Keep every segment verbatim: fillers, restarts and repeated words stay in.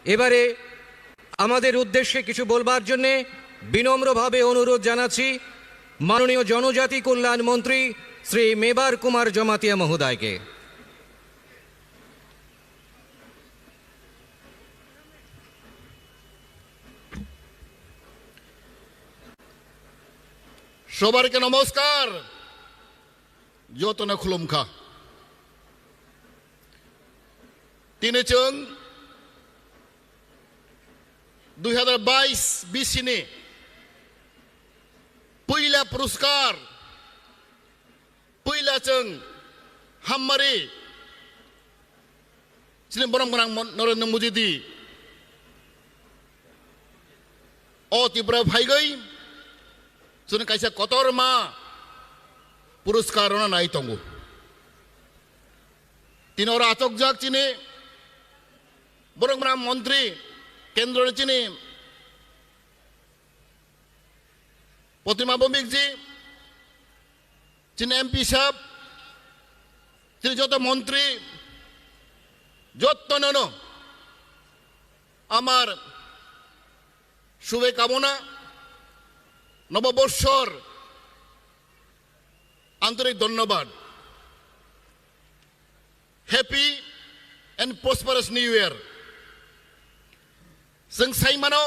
এবারে আমাদের উদ্দেশ্যে কিছু বলবার জন্যে বিনম্রভাবে অনুরোধ জানাচ্ছি মাননীয় জনজাতি কল্যাণ মন্ত্রী শ্রী মেবার কুমার জমাতিয়া মহোদয়কে। সবাইকে নমস্কার, যতনে খুলুমখা। Tini chwng dui hazar bais bisini puila puruskar, puila chwng hammari chini borom gwnang Mon-, Narendra Modi di o Tripura phaigwi chwngno kaisa kotorma puruskar rwna nai tongo. Tini oro achokjak chini borom gwnang montri, kendroni chini Protima Bhowmik ji, chini M P sahab, chini joto montri, jotonono amar shubhe kamona, noboborshor antorik dhonnobad. Happy and prosperous New Year. Chwng sai mano,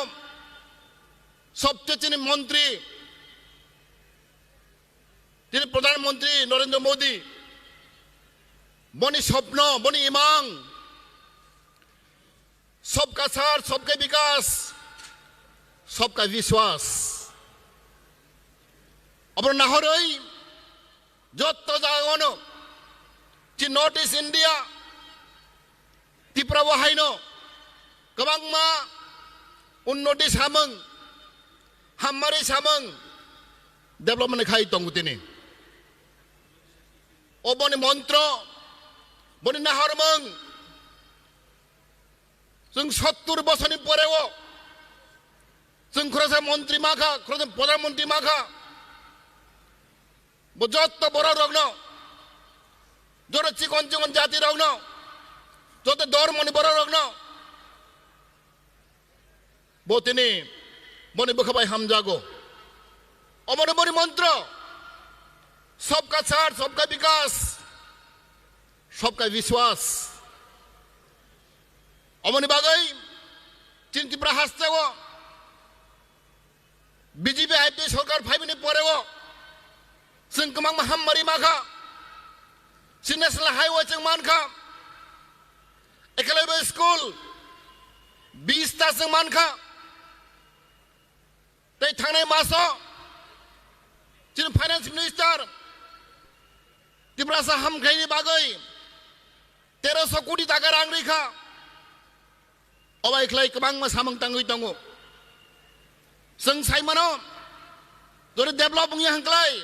sobse chini montri, chini Pradhan Mantri Narendra Modi, boni sopno, boni imang, Sabka Saath, Sabka Vikas, Sabka Vishwas. Obono nahorwi jotto jagao no, chini North East India, Tripura o haino kwbangma unnoti samung, hammari samung, development khai tongo tini. Oboni montro, boni nahormung, chwng sottur bosorni poreo chwng khoroksa montri mankha, khoroksa pradhan montri mankha. Bo jotto borok rokno, joto chikon chikon jati rokno, joto dhormoni borok rokno, bo tini boni bwkha bai hamjago. Omono boni montro, Sabka Saath, Sabka Vikas, Sabka Vishwas. Omoni bagwi chini Tripura hasteo B J P I P F sorkar phaimani poreo chwng kwbangma hammari mankha. Chini National Highway chwng mankha, Eklavya School bish ta chwng mankha. Tei thangnai maso chini Finance Minister Tiprasa hamkhaini bagwi teroso koti taka rang rikha. Obai khlai kwbangma samung tangwi tongo. Chwng sai mano, jodi develop wngya hwnkhlai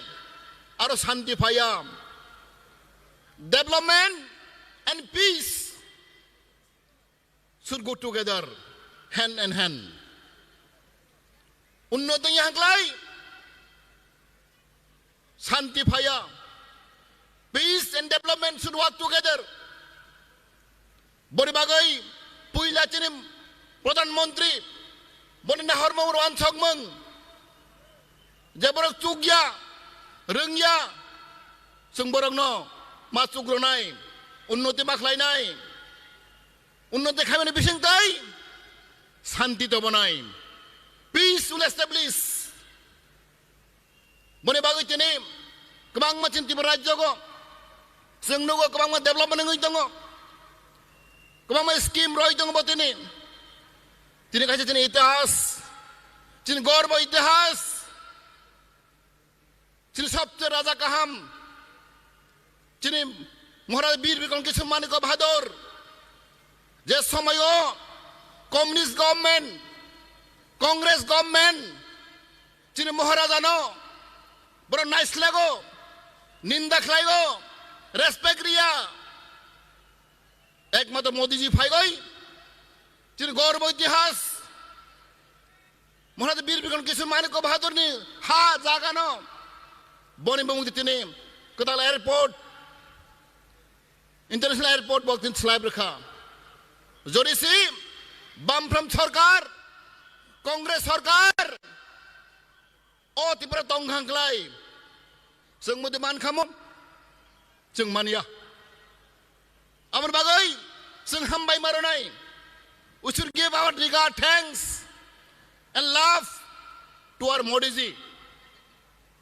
aro shanti phaiya. Development and peace should go together, hand in hand. Unnoti wngya hwnkhlai shanti phaiya. Peace and development should work together. Boni bagwi puila chini Pradhan Mantri, boni nahormung, uansukmung, je borok chukya, rwngya, chwng borokno ma chukrwnai, unnoti ma khlainai, unnoti khaimani bisingtwi shanti tobonai, peace will establish. Boni bagwi tini kwbangma chini Tripura rajyogo chwng nugo, kwbangma development wngwi tongo, kwbangma scheme rwi tongo bo tini. Tini kaisa chini itihas, chini gorbo itihas, chini sobse raja kaham, chini Maharaj Bir Bikram Kishore Manikya Bahadur, je somoyo communist government, Congress government, chini Maharajano borok naislego, ninda khlaigo, respect riya. Ekmatro Modiji phaigoi, chini gorbo itihas, Maharaj Bir Bikram Kishore Manikya Bahadurni ha jagano, boni bumung di tini kwtal airport, international airport bo tini slai rwkha. Jodi si Bamfront sorkar, Congress sorkar, o Tripura tongkhang klai. Chwng mudi mankhamu, chwng manya. Aboni bagwi chwng hambai maronai. We should give our regard, thanks and love to our Modi ji.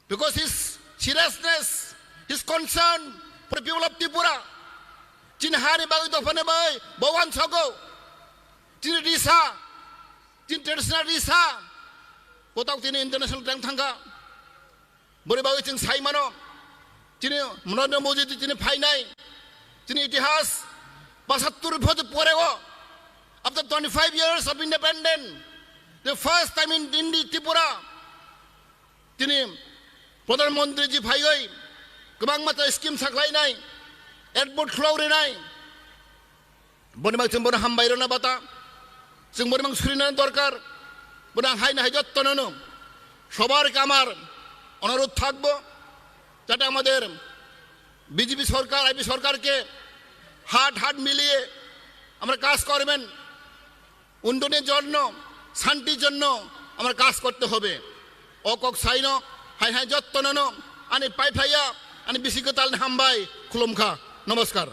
Because his seriousness, his concern for the people of Tripura. Chini hani bagwi dophani bai Bhagoban sogo. Chini risa, chini traditional risa. Kotak tini international tank thangka. Bori bagwi chwng sai mano. Chini Narendra Modi chini phainai. Chini itihas pasattur bosor pore o. After twenty-five years of independence, the first time in, in the Tripura, tini Pradhan Mantri ji phaiwi kwbangma ta scheme saklainai, airport khulok rinai. Boni bagwi chwng bono hambai rwna bata. Chwng boni mang surina dorkar. Bono ang haino hai jottono no. সবারকে আমার অনুরোধ থাকবো, যাতে আমাদের বিজেপি সরকার, আইপি সরকারকে হাত হাত মিলিয়ে আমরা কাজ করবেন। উন্নয়নের জন্য, শান্তির জন্য আমরা কাজ করতে হবে। O kok saino, hai hai jottono no, ani pai phaiya, ani bisi kwtal ni hambai, khulumkha, namaskar.